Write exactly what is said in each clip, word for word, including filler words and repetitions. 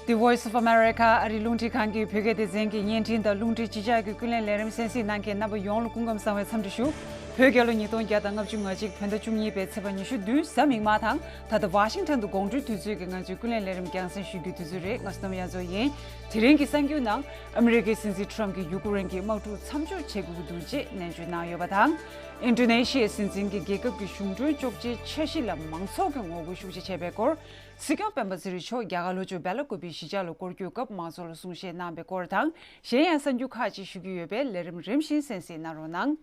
The Voice of America ཨ་རིའི་རླུང་འཕྲིན་ཁང་གི་བོད་སྐད་སྡེ་ཚན་གྱི་བརྙན་འཕྲིན་དང་རླུང་འཕྲིན་སྤྱི་ཁྱབ་ཀྱི་ཀུན་གླེང་ལས་རིམ་གསན་གཟིགས་གནང་མཁན་རྣམ་པ་ཡོངས་ལ་སྐུ་ཁམས་བཟང་བའི་འཚམས་འདྲི་ཞུ། བོད་རྒྱལ་ལོ་ཉིས་སྟོང་བརྒྱ་དང་ལྔ་བཅུ་ང་གཅིག་བོད་ཟླ་བཅུ་གཉིས་པའི་ཚེས་པ་ཉི་ཤུ་བདུན་གཟའ་མིག་དམར་དང་། ད་ལྟ་ཝ་ཤིང་ཊོན་དུ་དགོང་དྲོའི་དུས་ཚོད་ཀྱི་ང་ཚོའི་ཀུན་གླེང་ལས་རིམ་རྒྱང་སྲིང་ཞུ་རྒྱུའི་དུས་ཚོད་རེད། ང་བསོད་ནམས་དབྱངས་མཚོ་ཡིན། དེ་རིང་གི་གསར་འགྱུར་ནང་། ཨ་མི་རི་ཀའི་སྲིད་འཛིན་ཊམ་གྱིས་ཡུ་ཀེ་རེན་གྱི་དམག་འཁྲུག་མཚམས་འཇོག་བྱེད་དགོས་ཀྱི་འདུག་ཅེས་ནན་བརྗོད་གནང་ཡོད་པ་དང་། ཨིན་ཌོ་ནེ་ཤི་ཡའི་སྲིད་འཛིན་གྱིས་རྒྱལ་ཁབ་ཀྱི་གཞུང་གྲོན་གཅོག་ཆའི་འཆར་གཞི་ལ་མང་ཚོགས་ཀྱིས་ངོ་རྒོལ་ཤུགས་ཆེ་བྱས་པའི་སྐོར། སྲིད་སྐྱོང་སྤེན་པ་ཚེ་རིང་མཆོག་རྒྱ་གར་ལྷོ་ཕྱོགས་སྦེ་ལ་ཀུ་པི་གཞིས་ཆགས་ལ་སྐོར་སྐྱོད་སྐབས་མང་ཚོགས་ལ་གསུང་བཤད་གནང་བའི་སྐོར་དང་། གཞན་ཡང་གསར་འགྱུར་ཁག་ཅིག་ཞུ་རྒྱུ་ཡོད་པས་ལས་རིམ་རིམ་བཞིན་གསན་གཟིགས་གནང་རོགས་གནང་།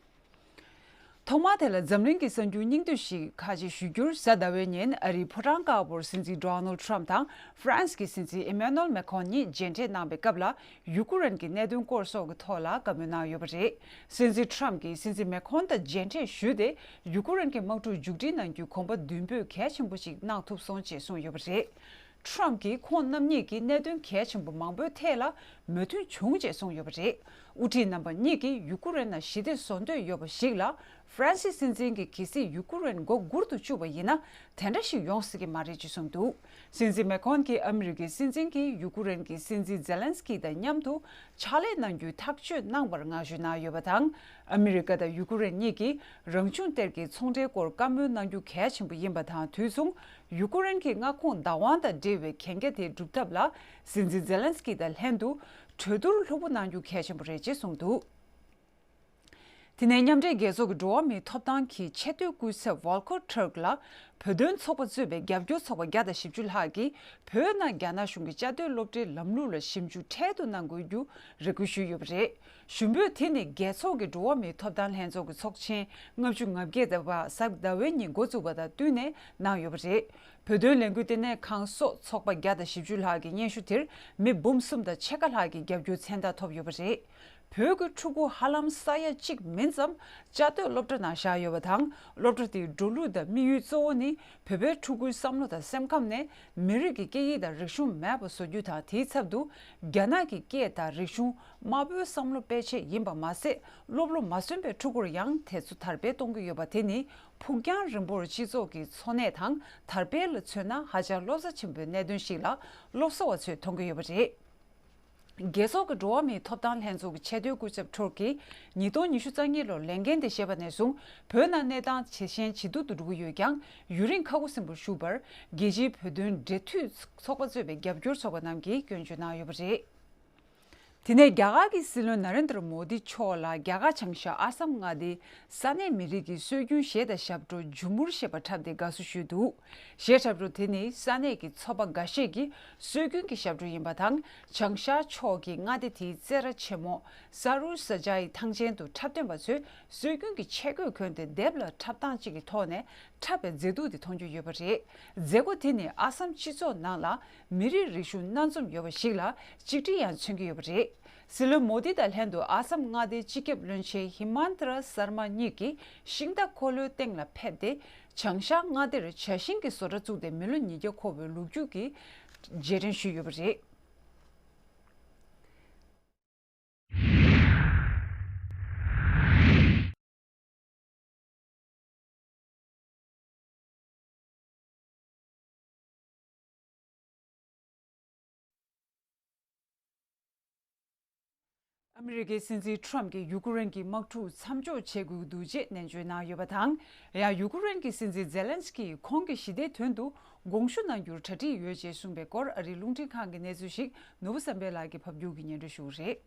ཐོག་མར་དེ་ལ་འཛམ་གླིང་གི་གསར་འགྱུར་སྙིང་བསྡུས་ཤིག་ཁག་ཅིག་ཞུ་རྒྱུར། གཟའ་ཟླ་བའི་ཉིན་ཨ་རིའི་ཕོ་བྲང་དཀར་པོར་སྲིད་འཛིན་ཌོ་ནལ་ཊམ་དང་ཧྥ་རན་སི་གི་སྲིད་འཛིན་ཨི་མེ་ནུ་ཨེལ་མེ་ཁོན་གཉིས་མཇལ་འཕྲད་གནང་བའི་སྐབས་ལ། ཡུ་ཀེ་རེན་གྱི་གནད་དོན་སྐོར་སོགས་ཀྱི་ཐོག་ལ་བཀའ་མོལ་གནང་ཡོད་པ་རེད། སྲིད་འཛིན་ཊམ་གྱིས་སྲིད་འཛིན་མེ་ཁོན་དང་མཇལ་འཕྲད་ཞུས་ཏེ། ཡུ་ཀེ་རེན་གྱི་དམག་འཁྲུག་མཇུག་སྒྲིལ་གནང་རྒྱུའི་གོམ་པ་མདུན་སྤོས་གལ་ཆེན་པོ་ཞིག་གནང་ཐུབ་སོང་ཅེས་གསུངས་ཡོད་པ་རེད། ཊམ་གྱིས་ཁོང་རྣམ་གཉིས་ཀྱིས་གནད་དོན་གལ་ཆེན་པོ་མང་པོའི་ཐད་ལ་མོས་མཐུན་བྱུང་ཅེས་གསུངས་ཡོད་པ་རེད། དབུ་ཁྲིད་རྣམ་པ་གཉིས་ཀྱིས་ཡུ་ཀེ་རེན་ནང་ཞི་བདེ་བཟོ་འདོད་ཡོད་པ་ཞིག་ལ། ཧྥ་རན་སིའི་སྲིད་འཛིན་གྱིས་གལ་སྲིད་ཡུ་ཀེ་རེན་མགོ་སྒུར་དུ་བཅུག་པ་ཡིན་ན། དེ་འདྲ་ཞིག་ཡོང་སྲིད་ཀྱི་མ་རེད་ཅེས་གསུངས་འདུག་སྲིད་འཛིན་མེ་ཁོན་གྱིས་ཨ་མི་རི་ཀའི་སྲིད་འཛིན་གྱིས་ཡུ་ཀེ་རེན་གྱི་སྲིད་འཛིན་ཛེ་ལན་སི་ཀི་དང་མཉམ་དུ་ཕྱག་ལས་གནང་རྒྱུའི་ཐག་གཅོད་གནང་བར་བསྔགས་བརྗོད་གནང་ཡོད་པ་དང་། ཨ་མི་རི་ཀ་དང་ཡུ་ཀེ་རེན་གཉིས་ཀྱིས་རང་བྱུང་གཏེར་གྱི་ཚོང་འབྲེལ་སྐོར་བཀའ་མོལ་གནང་རྒྱུ་གལ་ཆེན་པོ་ཡིན་པ་དང་། དུས་མཚུངས་ཡུ་ཀེ་རེན་གྱི་མངའ་ཁོངས་བདག་དབང་དང་འབྲེལ་བའི་གན་རྒྱ་དེ་སྒྲུབ་ཐབས་ལ། སྲིད་འཛིན་ཛེ་ལན་སི་ཀི་དང་ལྷན་དུ་གྲོས་བསྡུར་ལྷུག་པོ་གནང་རྒྱུ་གལ་ཆེན་པོ་རེད་ཅེས་གསུངས་འདུག་དེ་ནས་མཉམ་འབྲེལ་རྒྱལ་ཚོགས་ཀྱི་འགྲོ་བ་མིའི་ཐོབ་ཐང་གི་ཆེས་མཐོའི་སྐུ་ཚབ་ཝོལ་ཀར་ཊརྐ་ལ། བོད་དོན་ཚོགས་པ་གཙོས་པའི་རྒྱབ་སྐྱོར་ཚོགས་པ་བརྒྱ་དང་བཞི་བཅུ་ལྷག་གིས་བོད་ནང་རྒྱ་ནག་གཞུང་གི་བཅའ་སྡོད་སློབ་གྲྭའི་ལམ་ལུགས་ལ་ཞིབ་འཇུག་འཕྲལ་དུ་གནང་དགོས་རྒྱུ་རེ་སྐུལ་ཞུས་ཡོད་པ་རེད། ཞུ་འབོད་དེ་ནི་རྒྱལ་ཚོགས་ཀྱི་འགྲོ་བ་མིའི་ཐོབ་ཐང་ལྷན་ཚོགས་ཀྱི་ཚོགས་ཆེན་ལྔ་བཅུ་ང་བརྒྱད་པ་གཟའ་ཟླ་བའི་ཉིན་འགོ་བཙུགས་པ་དང་བསྟུན་ནས་གནང་ཡོད་པ་རེད། བོད་དོན་ལས་འགུལ་ལྟེ་གནས་ཁང་སོགས་ཚོགས་པ་བརྒྱ་དང་བཞི་བཅུ་ལྷག་གིས་སྙན་ཞུ་དེར་མི་འབུམ་གསུམ་དང་ཕྱེད་ཀ་ལྷག་གིས་རྒྱབ་སྐྱོར་མཚན་རྟགས་ཐོབ་ཡོད་པ་རེད། བོད་ཀྱི་ཕྲུ་གུ་ཧ་ལམ་ས་ཡ་གཅིག་མིན་ཙམ་བཅའ་སྡོད་སློབ་གྲྭ་ནང་བཞག་ཡོད་པ་དང་། སློབ་གྲྭ་དེའི་འགྲོ་ལུགས་དང་དམིགས་ཡུལ་གཙོ་བོ་ནི་བོད་པའི་ཕྲུ་གུའི་བསམ་བློ་དང་སེམས་ཁམས་ནས་མི་རིགས་ཀྱི་སྐད་ཡིག་དང་རིག་གཞུང་མེད་པ་བཟོ་རྒྱུ་དང་། དེའི་ཚབ་ཏུ་རྒྱ་ནག་གི་སྐད་དང་རིག་གཞུང་དམར་པོའི་བསམ་བློ་སྤེལ་ཆེད་ཡིན་པ་མ་ཟད། སློབ་ལོ་མ་སོན་པའི་ཕྲུ་གུར་ཡང་དེ་ཚོ་དར་སྤེལ་གཏོང་གི་ཡོད་པ་དེ་ནི་ཕུགས་རྒྱང་རིང་པོར་སྤྱི་ཚོགས་ཀྱི་འཚོ་གནས་དང་དར་སྤེལ་ལ་མཚོན་ན་ཧ་ཅང་བློ་རྩ་ཆེན་པོའི་གནད་དོན་ཞིག་ལ་སློབ་གསོ་བ་ཚོས་མཐོང་གི་ཡོད་པ་རེད། རྒྱལ་ཚོགས་ཀྱི་འགྲོ་བ་མིའི་ཐོབ་ཐང་ལྷན་ཚོགས་ཀྱི་ཆེས་མཐོའི་སྐུ་ཚབ་ཊརྐ་གིས་ཉིས་སྟོང་ཉི་ཤུ་རྩ་གཉིས་ལོར་ལས་འགན་དེ་བཞེས་པ་ནས་བཟུང་བོད་ནང་གནས་སྟངས་ཇེ་ཞན་ཇེ་སྡུག་ཏུ་འགྲོ་གི་ཡོད་ཀྱང་ཡུན་རིང་ཁ་ཁུ་སིམ་པོར་བཞུགས་པར་རྒྱལ་སྤྱིའི་བོད་དོན་འབྲེལ་མཐུད་ཚོགས་པ་གཙོས་པའི་རྒྱབ་སྐྱོར་ཚོགས་པ་རྣམས་ཀྱིས་སྐྱོན་བརྗོད་གནང་ཡོད་པ་རེད། དེ་ནས་རྒྱ་གར་གྱི་སྲིད་བློན་ན་རེན་དྲ་མོ་དི་མཆོག་ལ་རྒྱ་གར་བྱང་ཤར་ཨ་སམ་མངའ་སྡེའི་ས་གནས་མི་རིགས་ཀྱི་སྲོལ་རྒྱུན་གཞས་དང་ཞབས་བྲོ་ཇུ་མུར་ཞེས་པ་འཁྲབ་སྟེ་དགའ་བསུ་ཞུས་འདུག་གཞས་འཁྲབ་སྟོན་དེ་ནི་ས་གནས་ཀྱི་ཚོ་པ་འགའ་ཤས་ཀྱིས་སྲོལ་རྒྱུན་གྱི་ཞབས་བྲོ་ཡིན་པ་དང་། བྱང་ཤར་ཕྱོགས་ཀྱི་མངའ་སྡེ་དེའི་རྩེད་ར་ཆེན་མོ་ས་རུ་ས་ཇའི་ཐང་ཆེན་དུ་འཁྲབ་སྟོན་པ་ཚོས་སྲོལ་རྒྱུན་གྱི་ཆས་གོས་གོན་ཏེ་དེབ་ལ་འཁྲབ་སྟངས་གཅིག་གི་ཐོག་ནས་འཁྲབ་པའི་མཛེས་སྡུག་དེ་མཐོང་རྒྱུ་ཡོད་པ་རེད། མཛད་སྒོ་དེ་ནི་ཨ་སམ་སྤྱི་ཚོགས་ནང་ལ་མི་རིགས་རིག་གཞུང་སྣ་འཛོམས་ཡོད་པ་ཞིག་ལ་གཅིག་སྒྲིལ་ཡང་མཚོན་གྱི་ཡོད་པ་རེད། སྲིད་བློན་མོ་དི་དང་ལྷན་དུ་ཨ་སམ་མངའ་སྡེའི་སྤྱི་ཁྱབ་བློན་ཆེན་ཧི་མན་ཏྲ་སར་མ་གཉིས་ཀྱིས་ཤིང་རྟ་འཁོར་ལོའི་སྟེང་ལ་ཕེབས་ཏེ། བྱང་ཤར་མངའ་སྡེར་ཇ་ཤིང་གི་བཟོ་གྲྭ་བཙུགས་ཏེ་མི་ལོ་ཉིས་བརྒྱ་འཁོར་བའི་ལོ་རྒྱུས་ཀྱི་རྗེས་དྲན་ཞུས་ཡོད་པ་རེད། ཨ་མི་རི་ཀའི་སྲིད་འཛིན་ཊམ་གྱིས་ཡུ་ཀེ་རེན་གྱི་དམག་འཁྲུག་མཚམས་འཇོག་བྱེད་དགོས་ཀྱི་འདུག་ཅེས་ནན་བརྗོད་གནང་ཡོད་པ་དང་། ཡང་ཡུ་ཀེ་རེན་གྱི་སྲིད་འཛིན་ཛེ་ལན་སི་ཀིས་ཁོང་གི་ཞི་བདེའི་དོན་དུ་དགོངས་ཞུ་གནང་རྒྱུར་གྲ་སྒྲིག་ཡོད་ཅེས་གསུངས་པའི་སྐོར་ཨ་རིའི་རླུང་འཕྲིན་ཁང་གི་གནས་ཚུལ་ཞིག་ནོར་བུ་བསམ་འཕེལ་ལགས་ཀྱིས་ཕབ་སྒྱུར་གྱིས་སྙན་སྒྲོན་ཞུ་གི་རེད།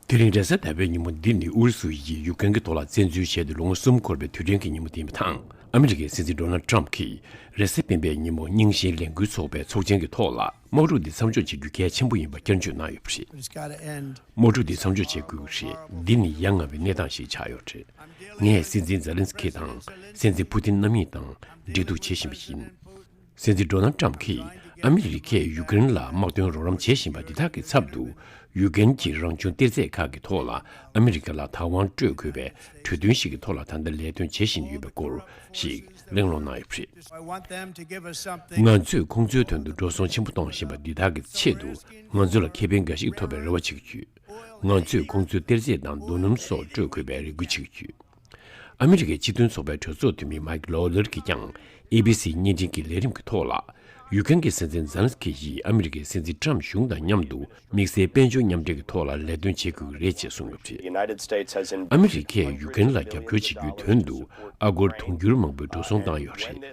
དེ་རིང་རེས་གཟའ་ཟླ་བའི་ཉིན་མོ་འདི་ནི་ཨུ་རུ་སུ་ཡིས་ཡུ་ཀེན་གྱི་ཐོག་ལ་བཙན་འཛུལ་བྱས་ཏེ་ལོ་ངོ་གསུམ་འཁོར་བའི་དུས་དྲན་གྱི་ཉིན་མོ་དེ་ཡིན་པ་དང་། ཨ་མི་རི་ཀའི་སྲིད་འཛིན་ཌོ་ནལ་ཊམ་གྱིས་རེས་གཟའ་སྤེན་པའི་ཉིན་མོ་རྙིང་ཞེན་ལས་འགུལ་ཚོགས་པའི་ཚོགས་ཆེན་གྱི་ཐོག་ལ་དམག་འཁྲུག་འདི་མཚམས་འཇོག་བྱེད་རྒྱུ་གལ་ཆེན་པོ་ཡིན་པ་བསྐྱར་བརྗོད་གནང་ཡོད་པ་རེད། དམག་འཁྲུག་འདི་མཚམས་འཇོག་བྱེད་དགོས་ཀྱི་རེད། འདི་ནི་ཡ་ང་བའི་གནས་སྟངས་ཤིག་ཆགས་ཡོད་རེད། ངས་སྲིད་འཛིན་ཛེ་ལན་སི་ཁི་དང་སྲིད་འཛིན་ཕུ་ཏིན་རྣམ་གཉིས་དང་འབྲེལ་གཏུག་བྱེད་བཞིན་པ་ཡིན། སྲིད་འཛིན་ཌོ་ནལ་ཊམ་གྱིས་ཨ་མི་རི་ཀས་ཡུ་ཀེ་རེན་ལ་དམག་དོན་རོགས་རམ་བྱེད་བཞིན་པ་འདི་དག་གི་ཚབ་ཏུ་ཡུ་ཀེ་རེན་གྱི་རང་བྱུང་གཏེར་རྫས་ཁག་གི་ཐོག་ལ་ཨ་མི་རི་ཀ་ལ་བདག་དབང་སྤྲོད་དགོས་པའི་གྲོས་མཐུན་ཞིག་གི་ཐོག་ལ་ད་ལྟ་ལས་དོན་བྱེད་བཞིན་ཡོད་པའི་སྐོར་ཞིག་གླེང་སློང་གནང་ཡོད་པ་རེད། ང་ཚོས་ཁོང་ཚོའི་དོན་དུ་འགྲོ་སོང་ཆེན་པོ་གཏོང་བཞིན་པ་འདི་དག་གི་ཆེད་དུ་ང་ཚོ་ལ་ཁེ་ཕན་འགའ་ཞིག་ཐོབ་པའི་རེ་བ་བྱེད་ཀྱི་ཡོད། ང་ཚོས་ཁོང་ཚོའི་གཏེར་རྫས་དང་རྡོ་སྣུམ་སོགས་སྤྲོད་དགོས་པའི་རེ་སྐུལ་བྱེད་ཀྱི་ཡོད། ཨ་མི་རི་ཀའི་སྤྱི་མཐུན་ཚོགས་པའི་གྲོས་ཚོགས་འཐུས་མི་མཱིག་ལོ་ལར་གྱིས་ཀྱང་ཨེ་བི་སི་བརྙན་འཕྲིན་གྱི་ལས་རིམ་གྱི་ཐོག་ལ། ཡུཀ་རེན་གྱི་སྲིད་འཛིན་ཛེ་ལན་སི་ཀི་ཡིས་ཨ་མི་རི་ཀའི་སྲིད་འཛིན་ཊམ་ཕ་གཞུང་དང་མཉམ་དུ་དམིགས་བསལ་དཔལ་འབྱོར་མཉམ་འབྲེལ་གྱི་ཐོག་ལ་ལས་དོན་བྱེད་དགོས་ཀྱི་རེད་ཅེས་གསུངས་ཡོད་པ་རེད། ཨ་མི་རི་ཀས་ཡུཀ་རེན་ལ་རྒྱབ་སྐྱོར་བྱེད་རྒྱུའི་དོན་དུ་ཨ་སྒོར་དུང་ཕྱུར་མང་པོའི་འགྲོ་སོང་བཏང་ཡོད་རེད།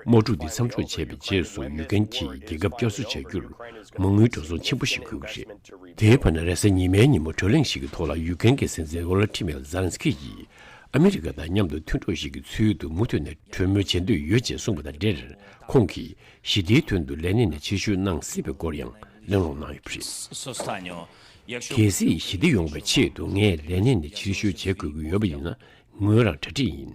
དམག་འཁྲུག་འདི་མཚམས་འཇོག་བྱས་པའི་རྗེས་སུ་ཡུཀ་རེན་གྱིས་རྒྱལ་ཁབ་བསྐྱར་གསོ་བྱ་རྒྱུར་མ་དངུལ་འགྲོ་སོང་ཆེན་པོ་ཞིག་དགོས་ཀྱི་རེད། དེའི་བར་ན་རེས་གཟའ་ཉི་མའི་ཉིན་མོ་བགྲོ་གླེང་ཞིག་གི་ཐོག་ལ་ཡུཀ་རེན་གྱི་སྲིད་འཛིན་ཝོ་ལོ་ཏི་མིར་ཛེ་ལན་སི་ཀི་ཡིས། ཨ་མི་རི་ཀ་དང་མཉམ་དུ་མཐུན་གྲོགས་ཤིག་གི་ཚུལ་དུ་མུ་མཐུད་ནས་གྲོས་མོལ་བྱེད་འདོད་ཡོད་ཅེས་གསུངས་པ་དང་འབྲེལ། ཁོང་གིས་ཞི་བདེའི་དོན་དུ་ལས་གནས་ནས་ཕྱིར་བཤོལ་གནང་སྲིད་པའི་སྐོར་ཡང་གླེང་སློང་གནང་ཡོད་པ་རེད། གལ་སྲིད་ཞི་བདེ་ཡོང་བའི་ཆེད་དུ་ངས་ལས་གནས་ནས་ཕྱིར་བཤོལ་བྱེད་དགོས་ཀྱི་ཡོད་པ་ཡིན་ན་ངོས་རང་གྲ་སྒྲིག་ཡིན།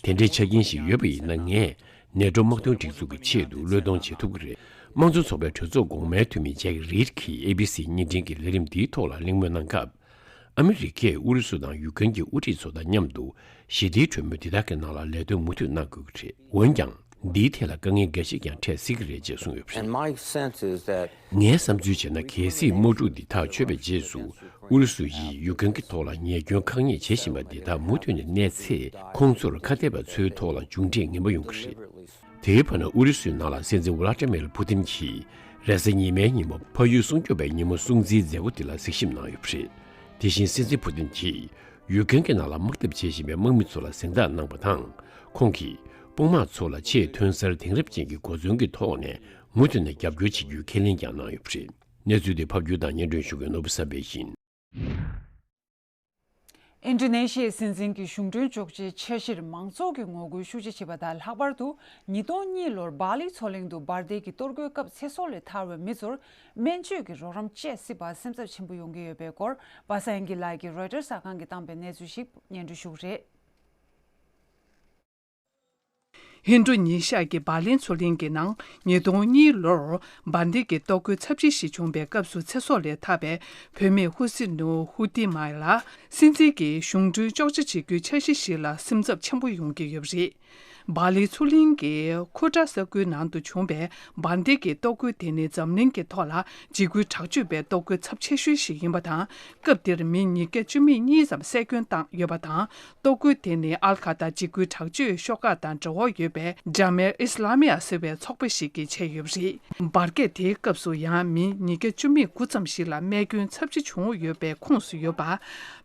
དེ་འདྲའི་ཆ་རྐྱེན་ཞིག་ཡོད་པ་ཡིན་ན་ངས་ནེ་ཊོ་དམག་དོན་སྒྲིག་འཛུགས་ཀྱི་ཆེད་དུ་བློས་གཏོང་བྱེད་ཐུབ་ཀྱི་རེད། དམངས་གཙོ་ཚོགས་པའི་གྲོས་ཚོགས་གོང་མའི་འཐུས་མི་ཇེག་རིཌ་གིས་ཨེ་བི་སི་བརྙན་འཕྲིན་གྱི་ལས་རིམ་འདིའི་ཐོག་ལ་གླེང་མོལ་གནང་སྐབས། ཨ་མི་རི་ཀས་ཨུ་རུ་སུ་དང་ཡུཀ་རེན་གྱི་དབུ་ཁྲིད་ཚོ་དང་མཉམ་དུ་ཞི་བདེའི་གྲོས་མོལ་འདི་དག་གི་ནང་ལ་ལས་དོན་མུ་མཐུད་གནང་དགོས་ཀྱི་རེད། འོན་ཀྱང་། འདིའི་ཐད་ལ་དཀའ་ངལ་འགའ་ཞིག་ཀྱང་འཕྲད་སྲིད་ཀྱི་རེད་ཅེས་གསུངས་ཡོད་པ་རེད། And my sense is that ངའི་བསམ་ཚུལ་བྱས་ན། གལ་སྲིད་དམག་འཁྲུག་འདི་ཐག་ཆོད་པའི་རྗེས་སུ་ཨུ་རུ་སུ་ཡིས་ཡུཀ་རེན་གྱི་ཐོག་ལ་ཉེས་སྐྱོན་བཀག་ཉར་བྱེད་བཞིན་པ་འདི་དག་མུ་མཐུད་ནས་གནས་ཚེ། ཁོང་ཚོར་ཁ་གཏད་པ་ཚོའི་ཐོག་ལ་མཇུག་འབྲས་ངན་པ་ཡོང་གི་རེད། དེའི་བར་ན་ཨུ་རུ་སུའི་ནང་ལ་སྲིད་འཛིན་ཝ་ལ་ཏྲ་མེར་ཕུ་ཏིན་གྱིས་རེས་གཟའ་ཉི་མའི་ཉིན་མོ་ཕ་ཡུལ་སྲུང་སྐྱོབ་པའི་ཉིན་མོ་སྲུང་བརྩིའི་མཛད་སྒོ་དེ་ལ་གཟིགས་ཞིབ་གནང་ཡོད་པ་རེད། དེ་བཞིན་སྲིད་འཛིན་ཕུ་ཏིན་གྱིས་ཡུཀ་རེན་གྱི་ནང་ལ་དམག་འཐབ་བྱེད་བཞིན་པའི་དམག་མི་ཚོ་ལ་གཟེངས་རྟགས་གནང་བ་དང་། ཁོང་གིས་དཔུང་དམག་ཚོ་ལ་ཆེས་ཐོན་གསར་དེང་རབས་ཅན་གྱི་གོ་མཚོན་གྱི་ཐོག་ནས་མུ་མཐུད་ནས་རྒྱབ་སྐྱོར་བྱེད་རྒྱུའི་ཁས་ལེན་ཀྱང་གནང་ཡོད་པ་རེད། གནས་ཚུལ་དེ་ཕབ་སྒྱུར་དང་སྙན་སྒྲོན་ཞུ་མཁན་ནོར་བུ་བསམ་འཕེལ་ཡིན། ཨིན་ཌོ་ནེ་ཤི་ཡའི་སྲིད་འཛིན་གྱི་གཞུང་གྲོན་གཅོག་མཆན་འཆར་གཞིར་མང་ཚོགས་ཀྱིས་ངོ་རྒོལ་ཤུགས་ཆེ་བྱས་པ་དང་། ལྷག་པར་དུ་ཉིས་སྟོང་གཉིས་ལོར་བྷ་ལི་མཚོ་གླིང་དུ་འབར་མདེལ་གྱི་གཏོར་རྒོལ་སྐབས་ཚེ་སྲོག་ལས་ཐར་བའི་མི་ཚོར་སྨན་བཅོས་ཀྱི་རོགས་རམ་སྤྲད་སྲིད་པར་སེམས་འཚབ་ཆེན་པོ་ཡོང་གི་ཡོད་པའི་སྐོར། པ་སངས་སྐྱིད་ལགས་ཀྱིས་རོའི་ཊར་གསར་ཁང་གིས་བཏང་པའི་གནས་ཚུལ་ཞིག་སྙན་སྒྲོན་ཞུ་གི་རེད། ཧིན་རྡུ་ཉི་ཤ་གི་བྷ་ལིན་མཚོ་གླིང་གི་ནང་ཉིས་སྟོང་གཉིས་ལོར་འབར་མདེལ་གྱི་གཏོར་རྒོལ་ཚབས་ཆེ་ཞིག་བྱུང་བའི་སྐབས་སུ་ཚེ་སྲོག་ལས་ཐར་བའི་བུད་མེད་ཧུ་སི་ནུ་ཧུ་ཏི་མ་ལ་སྲིད་འཛིན་གྱི་གཞུང་གྲོན་གཅོག་ཆ་བྱེད་རྒྱུའི་འཆར་གཞི་ཞིག་ལ་སེམས་འཚབ་ཆེན་པོ་ཡོང་གི་ཡོད་པ་རེད། བྷ་ལི་མཚོ་གླིང་གི་ཁུ་ཏྲ་ས་ཁུལ་ནང་དུ་བྱུང་བའི་འབར་མདེལ་གྱི་གཏོར་རྒོལ་དེ་ནི་འཛམ་གླིང་གི་ཐོག་ལ་འཇིགས་སྐུལ་དྲག་སྤྱོད་པའི་གཏོར་རྒོལ་ཚབས་ཆེ་ཤོས་ཤིག་ཡིན་པ་དང་། སྐབས་དེར་མི་ཉིས་བརྒྱ་བཅུ་མེད་གཉིས་ཙམ་བསད་སྐྱོན་བཏང་ཡོད་པ་དང་། གཏོར་རྒོལ་དེ་ནི་ཨལ་ཁ་ཏ་འཇིགས་སྐུལ་དྲག་སྤྱོད་ཤོག་ཁག་དང་འབྲེལ་བ་ཡོད་པའི་ཇ་མེ་ཨི་སི་ལ་མི་ཡ་ཟེར་བའི་ཚོགས་པ་ཞིག་གིས་བྱས་ཡོད་པ་རེད། འབར་གས་དེའི་སྐབས་སུ་ཡང་མི་ཉིས་བརྒྱ་བཅུ་མེད་དགུ་ཙམ་ཞིག་ལ་རྨས་སྐྱོན་ཚབས་ཆེ་བྱུང་ཡོད་པའི་ཁོངས་སུ་ཡོད་པ།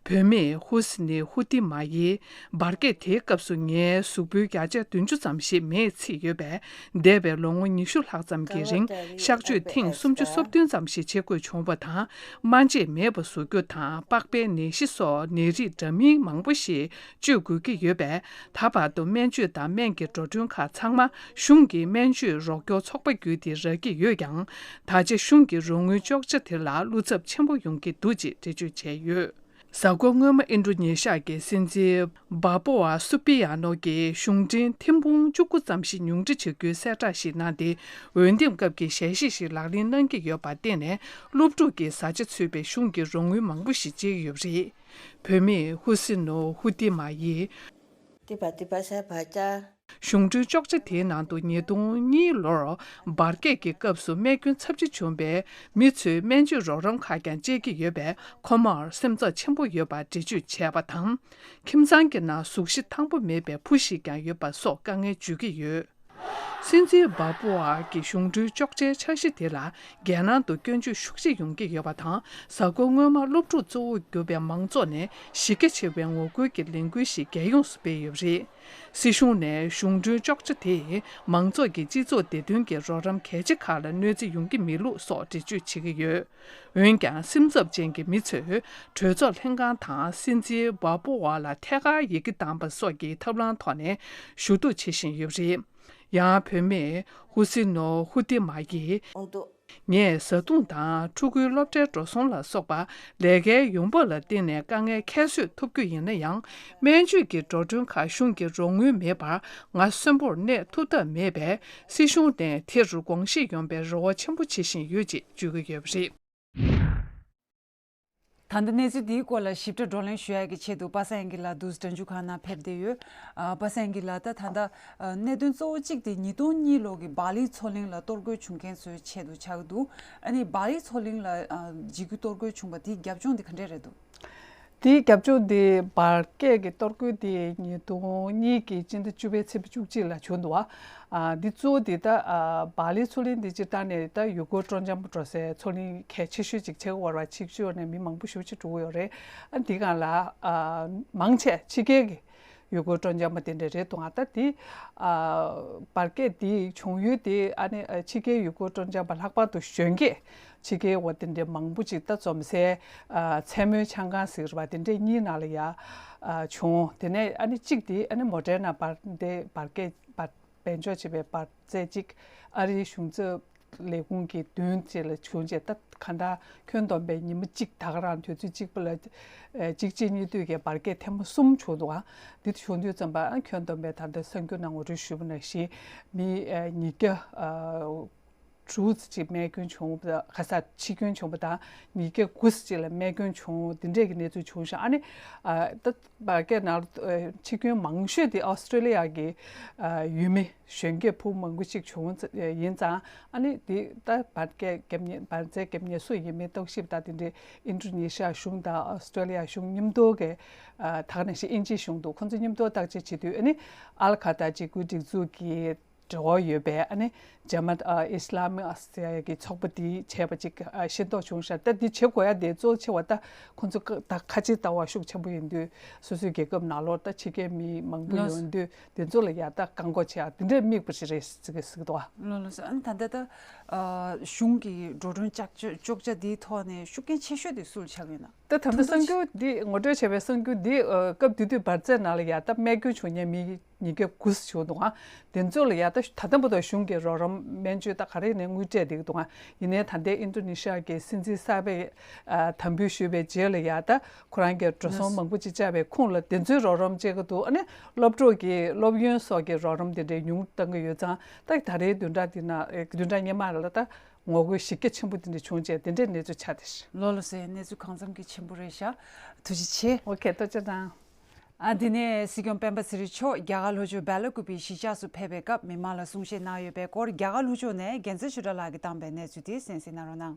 བུད་མེད་ཧུ་སི་ནི་ཧུ་ཏི་མ་ཡིས། འབར་གས་དེའི་སྐབས་སུ་ངའི་གཟུགས་པོའི་བརྒྱ་ཆ་བདུན་ཅུ་ཙམ་ཞིག་མེས་ཚིག་ཡོད་པས། འདས་པའི་ལོ་ངོ་ཉི་ཤུ་ལྷག་ཙམ་གྱི་རིང་གཤག་བཅོས་ཐེངས་སུམ་ཅུ་སོ་བདུན་ཙམ་ཞིག་བྱེད་དགོས་བྱུང་བ་དང་། སྨན་དཔྱད་མེད་པ་བཟོ་རྒྱུ་དང་། པགས་པའི་ནད་གཞི་སོགས་ནད་རིགས་འདྲ་མིན་མང་པོ་ཞིག་བཅོས་དགོས་ཀྱི་ཡོད་པས། ད་བར་དུ་སྨན་བཅོས་དང་སྨན་གྱི་འགྲོ་གྲོན་ཁག་ཚང་མ་གཞུང་གི་སྨན་བཅོས་རོགས་སྐྱོར་ཚོགས་པ་བརྒྱུད་དེ་རག་གི་ཡོད་ཀྱང་། ད་ཆ་གཞུང་གི་རོགས་དངུལ་གཅོག་ཆ་དེ་ལ་བློ་འཚབ་ཆེན་པོ་ཡོང་གི་འདུག་ཅེས་འགྲེལ་བརྗོད་བྱས་ཡོད། གཟའ་འཁོར་སྔོན་མ་ཨིན་ཌོ་ནེ་ཤ་གི་སྲིད་འཛིན་བྷ་པོ་ཨ་སུ་པི་ཡ་ནོ་གིས་གཞུང་འབྲེལ་ཐེར་འབུམ་བཅུ་དགུ་ཙམ་ཞིག་ཉུང་འཕྲི་བྱ་རྒྱུའི་གསལ་བསྒྲགས་ཤིག་གནང་སྟེ། འོས་འདེམས་སྐབས་ཀྱི་ཞལ་བཞེས་ཤིག་ལག་ལེན་གནང་གི་ཡོད་པར་བརྟེན་ནས། སློབ་ཕྲུག་གི་བཟའ་བཅའ་ཚུད་པའི་གཞུང་གི་རོགས་དངུལ་མང་པོ་ཞིག་སྤྲད་ཀྱི་ཡོད་པ་རེད། བུད་མེད་ཧུ་སི་ནོ་ཧུ་ཏི་མ་ཡིས། ཏི་བ་ཏི་བ་ས་བ་ཅ། གཞུང་གྲོན་གཅོག་ཆ་དེའི་ནང་དུ་ཉིས་སྟོང་གཉིས་ལོར་འབར་གས་ཀྱི་སྐབས་སུ་རྨས་སྐྱོན་ཚབས་ཆེ་བྱུང་བའི་མི་ཚོའི་སྨན་བཅོས་རོགས་རམ་ཁག་ཀྱང་སྤྲད་ཀྱི་ཡོད་པས། ཁོ་མོར་སེམས་འཚབ་ཆེན་པོ་ཡོད་པར་འགྲེལ་བརྗོད་བྱས་པ་དང་། ཁྱིམ་ཚང་གི་ནང་གཟུགས་གཞི་ཐང་པོ་མེད་པའི་བུ་ཞིག་ཀྱང་ཡོད་པ་སོགས་དཀའ་ངལ་བརྗོད་ཀྱི་ཡོད། སྲིད་འཛིན་བྷ་པོ་ཨ་གི་གཞུང་གྲོན་གཅོག་ཆའི་འཆར་གཞི་དེ་ལ། རྒྱལ་ནང་དུ་སྐྱོན་བརྗོད་ཤུགས་ཆེ་ཡོང་གི་ཡོད་པ་དང་། གཟའ་འཁོར་སྔོན་མ་སློབ་ཕྲུག་གཙོ་བོར་གྱུར་པའི་མང་ཚོགས་ནས་གཞི་རྒྱ་ཆེ་བའི་ངོ་རྒོལ་གྱི་ལས་འགུལ་ཞིག་རྒྱལ་ཡོངས་སུ་སྤེལ་ཡོད་པ་རེད། སྲིད་གཞུང་ནས་གཞུང་གྲོན་གཅོག་ཆ་དེས་མང་ཚོགས་ཀྱི་སྤྱི་ཚོགས་བདེ་དོན་གྱི་རོགས་རམ་གལ་ཆེ་ཁག་ལ་གནོད་འཚེ་ཡོང་གི་མེད་ལུགས་སོགས་འགྲེལ་བརྗོད་བྱེད་ཀྱི་ཡོད། འོན་ཀྱང་སེམས་འཚབ་ཅན་གྱི་མི་ཚོས་གྲོས་ཚོགས་ལྷན་ཁང་དང་སྲིད་འཛིན་བྷ་པོ་ཨ་ལ་ཐད་ཀར་ཡི་གེ་བཏང་པ་སོགས་ཀྱི་ཐབས་ལམ་ཐོག་ནས་ཞུ་གཏུག་བྱེད་བཞིན་ཡོད་པ་རེད། ཡང་བུད་མེད་ཧུ་སི་ནོ་ཧུ་ཏི་མ་ཡིས། ངས་བཟའ་བཏུང་དང་ཕྲུ་གུའི་སློབ་གྲྭའི་འགྲོ་སོང་ལ་སོགས་པ་ལས་ཀའི་ཡོང་འབབ་ལ་བརྟེན་ནས་དཀའ་ངལ་ཁྱད་གསོད་ཐུབ་རྒྱུ་ཡིན་ན་ཡང་། སྨན་བཅོས་ཀྱི་འགྲོ་གྲོན་ཁག་གཞུང་གི་རོགས་དངུལ་མེད་པར་ང་གསོན་པོར་གནས་ཐུབ་ཐབས་མེད་པས། སྲིད་གཞུང་ནས་དེར་དགོངས་བཞེས་ཡོང་བའི་རེ་བ་ཆེན་པོ་བྱེད་བཞིན་ཡོད་ཅེས་བརྗོད་ཀྱི་ཡོད་པ་རེད། ད་ལྟ་གནས་ཚུལ་འདིའི་སྐོར་ལ་ཞིབ་ཕྲ་བགྲོ་གླེང་ཞུ་ཡག་གི་ཆེད་དུ་པ་སངས་སྐྱིད་ལགས་འདུག་སེ་སྒྲ་འཇུག་ཁང་ནང་ཕེབས་བསྡད་ཡོད། ཨ། པ་སངས་སྐྱིད་ལགས། ད་ད་ལྟ་ཨ་གནད་དོན་གཙོ་བོ་གཅིག་དེ་ཉིས་སྟོང་གཉིས་ལོ་གི་བྷ་ལི་མཚོ་གླིང་ལ་གཏོར་རྒོལ་བྱུང་མཁན་ཚོའི་ཆེད་དུ་ཆགས་ཀྱི་འདུག་ཨ་ནི་བྷ་ལི་མཚོ་གླིང་ལ་ཨ་འཇིགས་སྐུལ་གཏོར་རྒོལ་བྱུང་བ་དེའི་རྒྱབ་ལྗོངས་དེ་ག་འདྲས་རེད་འདུག་དེའི་རྒྱབ་ལྗོངས་དེ་འབར་གས་ཀྱི་གཏོར་རྒོལ་དེ་ཉིས་སྟོང་གཉིས་ཀྱི་སྤྱི་ཟླ་བཅུ་པའི་ཚེས་པ་བཅུ་གཅིག་ལ་བྱུང་འདུག་བ། ཨ། འདི་གཙོ་བོ་དེ་ད་ཨ་བག་ལེབ་ཚོང་ལས་འདི་སྤྱིར་བཏང་ནས་ད་ཡུལ་སྐོར་སྤྲོ་འཆམ་འགྲོ་སའི་ཚོང་ལས་གལ་ཆེ་ཤོས་ཅིག་ཆགས་ཀྱི་ཡོད་རེད་བ། ཕྱི་ཕྱོགས་ནས་མི་མང་པོ་ཞེ་པོ་ཅིག་འགྲོ་གི་ཡོད་རེད། ཨ། འདི་སྒང་ལ་ཨ་མང་ཆེ་ཕྱི་རྒྱལ་གྱི་ཡུལ་སྐོར་སྤྲོ་འཆམ་པ་དེ་འདྲ་རེད་འདུག་ཨ། ད་དེ་ཨ་འབར་གས་དེ་བྱུང་ཡུལ་དེ་ཨ་ནི་ཨ་ཕྱི་རྒྱལ་ཡུལ་སྐོར་སྤྲོ་འཆམ་པ་ལྷག་པར་དུ་གཞོན་སྐྱེས་ཕྱི་རྒྱལ་བ་དེ་འདྲའི་མང་པོ་ཅིག་ད་འཛོམས་སའི་ཨ་མཚན་མོའི་ཆང་ཁང་ཟེར་བ་དེ་འདྲའི་གཉིས་ནང་ལ་ཡ་ཨ་བྱུང་། དེ་ནས་ཨ་ནི་གཅིག་དེ་ཨ་ནི་མོ་ཌེར་ན་འབར་དེ་འབར་གས་འབར་སྤེལ་འཇོག་བྱས་པའི་འབར་རྫས་གཅིག་ཨ་རིའི་གཞུང་ཚབ་ལས་ཁུངས་ཀྱི་མདུན་བཅས་ལ་བྱུང་རྗེས། ད་གང་ལྟར་ཁྱོན་བསྡོམས་པའི་ཉི་མ་གཅིག་ད་ག་རང་དུས་ཚོད་གཅིག་པ་ལ་ཨ་གཅིག་རྗེས་གཉིས་མཐུད་ཀྱི་འབར་གས་ཐེངས་མ་གསུམ་བྱུང་འདུག་ཨ། འདི་བྱུང་དུས་ཙམ་པ་ཨ་ཁྱོན་བསྡོམས་པའི་ད་ལྟ་གསར་འགྱུར་ནང་ངོ་སྤྲོད་ཞུས་པ་ནང་བཞིན་མི་ཨ་ཉིས་བརྒྱ་ཨ་དྲུག་ཅིག་རྨས་སྐྱོན་བྱུང་བ། ག་ས་འཆི་སྐྱོན་བྱུང་བ་དང་ཉིས་བརྒྱ་དགུ་ཅིག་ལ་རྨས་སྐྱོན་བྱུང་། འདི་འདྲས་ཀྱི་གནས་ཚུལ་བྱུང་ཤག་ཨ་ནི་ཨ་ད་འབར་གས་ནང་ཨ་འཆི་སྐྱོན་མང་ཤོས་དེ་ཨོ་སི་ཀྲོ་ལི་ཡ་གི་ཨ་ཡུལ་མི་གཞོན་སྐྱེས་ཕྲུ་གུ་མང་པོ་ཅིག་བྱུང་ཡིན་ཙང་། ཨ་ནི་འདི་ད་འབར་གས་རྒྱབ་གཉེར་འབར་རྫས་རྒྱབ་གཉེར་སུ་ཡིན་མིན་རྟོག་ཞིབ་དང་དེ་འདྲའི་ཨིན་ཌོ་ནེ་ཤི་ཡ་གཞུང་དང་ཨོ་སི་ཀྲོ་ལི་ཡ་གཞུང་མཉམ་དུ་གི་ཨ་ད་ག་ནང་བཞིན་དབྱིན་ཇིའི་གཞུང་འདུག་ཁོང་ཚོ་མཉམ་དུ་བརྟག་དཔྱད་བྱེད་དུས་ཨ་ནི་ཨལ་ཁ་ད་འཇིགས་སྐུལ་སྒྲིག་འཛུགས་ཀྱི་འབྲེལ་བ་ཡོད་པའི་ཨ་ནི་ཇ་མཱཏ་ཨ་ཨི་སི་ལ་མི་ཨ་ཟེར་ཡ་གི་ཚོགས་པ་དེས་བྱས་པ་ཅིག་ཨ་ཤེས་རྟོགས་བྱུང་ཤག་ད་འདི་བྱེད་དགོས་ཡ་དེ་གཙོ་ཆེ་བ་ད་ཁོང་ཚོ་ཀ་ད་ཁ་ཆེ་ལྟ་བ་ཤུགས་ཆེན་པོ་ཡིན་དུས། སོ་སོའི་རྒྱལ་ཁབ་ནང་ལོགས་ད་ཕྱི་རྒྱལ་མི་མང་པོ་ལགས་སོ། ཡོང་དུས་དེ་ཚོ་ལ་ཡ་ད་བཀག་འགོག་བྱེད་ཡ་དེ་འདྲའི་དམིགས་པ་ཞིག་རེད་ཟེར་གི་ཟེར་གི་འདུག་ཨ། ལགས་ལགས་སོ། ཨ་ནི་ད་ལྟ་ད་ཨ་གཞུང་གི་འགྲོ་གྲོན་ལྕགས་ཀྱོག་ལྕོག་ཆ་དེའི་ཐོག་ནས་ཤུགས་རྐྱེན་ཆེ་ཤོས་དེ་སུ་ལ་ཆགས་ཡོད་ན། ད་ད་ལྟ་གསར་འགྱུར་འདི་ངོ་སྤྲོད་བྱས་པའི་གསར་འགྱུར་འདི་ཨ་སྐབས་དེ་དུས་འབར་རྫས་ནང་ལ་ཡ་ད་རྨས་སྐྱོན་བྱུང་མཁན་མི་ཉིས་བརྒྱ་དགུ་བྱུང་འདུག་ཨ། དེ་ཚོ་ལ་ཡ་ད་ད་ལྟ་བར་དུ་གཞུང་གི་རོགས་རམ་སྨན་བཅོས་ད་ག་རེ་ནས་དངུལ་སྤྲད་བསྡད་ཀྱི་འདུག་ཨ། ཡིན་ནའི་ད་ལྟའི་ཨིན་ཌོ་ནེ་ཤི་ཡ་གི་སྲིད་འཛིན་གསར་པས་ཨ་དམ་འབུལ་ཞུས་པའི་རྗེས་ལ་ཡ་ད་ཁོ་རང་གིས་འགྲོ་སོང་མང་པོ་ཅིག་བཅག་པའི་ཁོངས་ལ་དེ་ཚོའི་རོགས་རམ་བཅད་ཀྱི་འདུག་ཨ་ནི་སློབ་གྲོགས་ཀྱི་སློབ་ཡོན་སོགས་ཀྱི་རོགས་རམ་དེ་འདྲའི་ཉུང་བཏང་གི་ཡོད་ཙང་། ད་ད་རེས་བདུན་ཕྲག་འདི་ན་ཨེ་བདུན་ཕྲག་སྔོན་མ་ལ་ད་ངོ་རྒོལ་གཞི་རྒྱ་ཆེན་པོ་དེ་འདྲ་བྱུང་རྗེས་དེ་འདྲའི་གནས་ཚུལ་ཆགས་བསྡད་ཤག་ལགས་ལགས་སོ། གནས་ཚུལ་གང་འཚམ་གྱི་ཆེན་པོ་རེད་ཤག་ཐུགས་རྗེ་ཆེ། ཨོ་ཁེ། ཐུགས་རྗེ་གནང་། ཨ། འདི་ནས་སྲིད་སྐྱོང་སྤེན་པ་ཚེ་རིང་མཆོག་རྒྱ་གར་ལྷོ་ཕྱོགས་སྦེ་ལ་ཀུ་པེ་གཞིས་ཆགས་སུ་ཕེབས་པའི་སྐབས་མི་མང་ལ་གསུང་བཤད་གནང་ཡོད་པའི་སྐོར། རྒྱ་གར་ལྷོ་ཕྱོགས་ནས་རྒྱལ་མཚན་ཆོས་གྲགས་ལགས་ཀྱིས་བཏང་པའི་གནས་ཚུལ་དེ་གསན་གཟིགས་གནང་རོགས་གནང་།